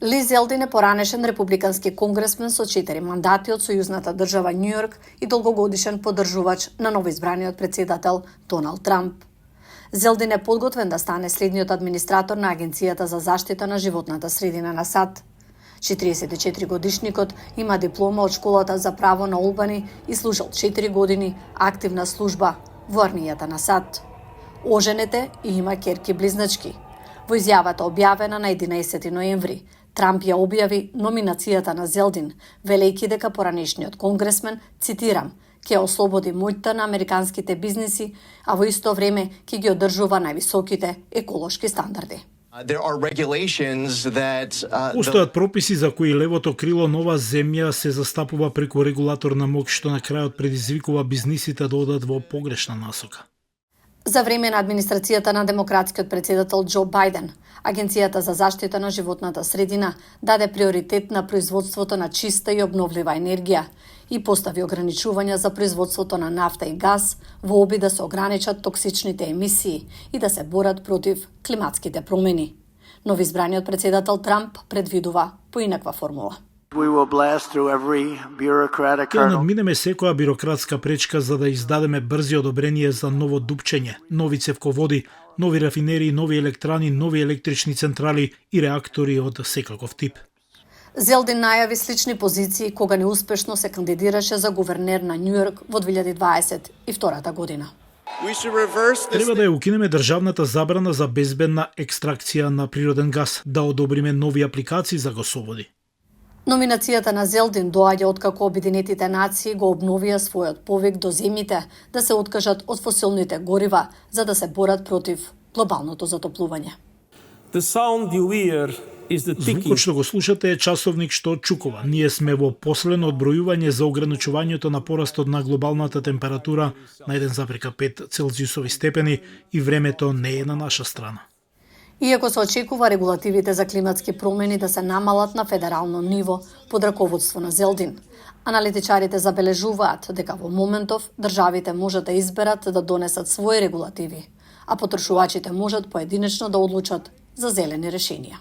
Ли Зелдин е поранешен републикански конгресмен со 4 мандати од сојузната држава Њујорк и долгогодишен поддржувач на новоизбраниот председател Доналд Трамп. Зелдин е подготвен да стане следниот администратор на Агенцијата за заштита на животната средина на САД. 44 годишникот има диплома од школата за право на Олбани и служил 4 години активна служба во армијата на САД. Оженет е и има ќерки близначки. Во изјавата објавена на 11 ноември, Трамп ја објави номинацијата на Зелдин, велејќи дека поранешниот конгресмен, цитирам, ќе ослободи моќта на американските бизниси, а во исто време ќе ги одржува највисоките еколошки стандарди. Постојат прописи за кои левото крило нова земја се застапува преку регулаторна моќ, што на крајот предизвикува бизнисите да одат во погрешна насока. За време на администрацијата на демократскиот председател Џо Бајден, Агенцијата за заштита на животната средина даде приоритет на производството на чиста и обновлива енергија и постави ограничувања за производството на нафта и газ во обид да се ограничат токсичните емисии и да се борат против климатските промени. Новоизбраниот председател Трамп предвидува поинаква формула. Ќе надминеме секоја бирократска пречка за да издадеме брзи одобрение за ново дупчење, нови цевководи, нови рафинерии, нови електрани, нови електрични централи и реактори од секаков тип. Зелдин најави слични позиции кога неуспешно се кандидираше за гувернер на Њујорк во 2022 година. Треба да ја укинеме државната забрана за безбедна екстракција на природен газ, да одобриме нови апликации за гасоводи. Номинацијата на Зелдин доаѓа откако Обединетите нации го обновија својот повик до земјите да се откажат од фосилните горива за да се борат против глобалното затоплување. Звукот што го слушате е часовник што чукува. Ние сме во последно одбројување за ограничувањето на порастот на глобалната температура на 1,5 Целзиусови степени и времето не е на наша страна. Иако се очекува регулативите за климатски промени да се намалат на федерално ниво под раководство на Зелдин, аналитичарите забележуваат дека во моментов државите можат да изберат да донесат своји регулативи, а потрошувачите можат поединечно да одлучат за зелени решенија.